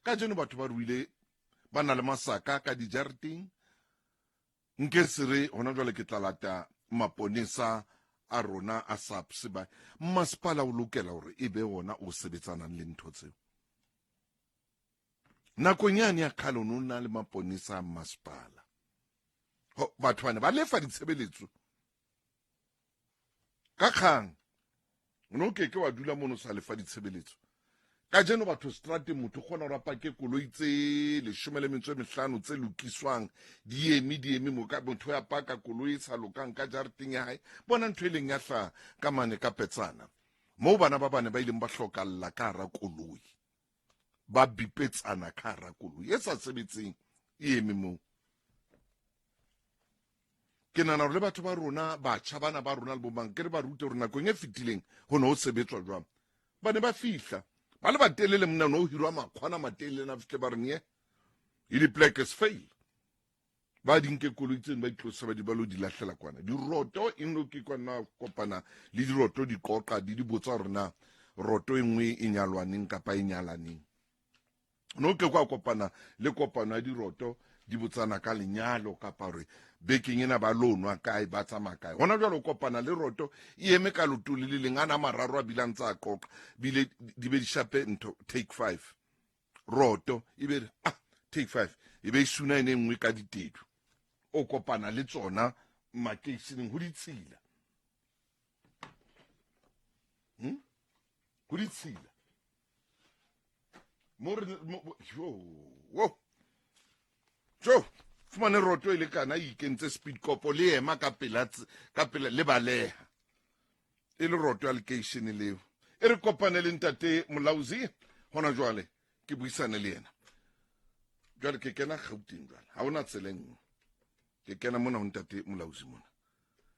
Kajeno batho ba ruile ba na le masaka ka dijareteng. Nke se re hona jwale ke tla lata maponesa a rona a SAPS ba masepala o lokela hore e be ona o sebetsanang le ntho tseo. Nakong yane ya kgale o ne o na le maponesa a masepala. Batho bane ba lefa ditshebeletso ka kgang. O ne o keke wa dula mono sa lefa ditshebeletso. Kajeno batho strateng motho o kgona hore a pake koloi tse 15 tse lokiswang di eme di eme mo ka motho ya paka koloi e sa lokang ka jareteng ya hae. Bona ntho e leng ya hlaha ka mane ka Petsana moo bana ba bane ba ileng ba hlokalla ka hara koloi, ba bipetsana ka hara koloi e sa sebetseng e eme moo. Ke nahana hore le batho ba rona, batjha bana ba rona le bomang, ke re ba rute hore nakong e fetileng ho ne ho sebetswa jwang. Ba ne ba fihla ba le batelele monna, no hirwa makgwana matelele na fihle ba re nye e di-plekes fail. Ba di nke koloi tseno ba itlose ba di ba lo di lahlela kwana. Diroto e no ke kwana kopana le diroto di qoqa di di botsa hore na roto e nngwe e nyalwaneng kapa e nyalaneng. No ke kwa kopana le kopano ya diroto di botsana ka lenyalo kapa hore bekeng ena ba lo nwa kae, ba tsamaya kae. Hona jwale o kopana le roto e eme ka leoto le le leng, ana mararo a bile a ntse a qoqa, bile di be di shape ntho take five. Roto e be take five e be e suna ene e nngwe ka ditedu. O kopana le tsona makeisheneng ho ditshila. Ho ditshila. Mo re mo jo wo. Jo fumane roto e le kana e ikentse speed kopo le ema ka pela ka pela le baleha. E le roto ya lekeishene leo. E re kopane le ntate Molauzi hona jwale ke buisane le yena. Jwale ke kena Gauteng jwale. Ha hona tsela e nngwe. Ke kena mona ho ntate Molauzi mona.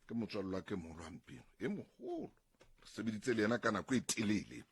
Ke motswallo wa ke moholo hampeno. E moholo. Re sebeditse le yena ka nako e telele.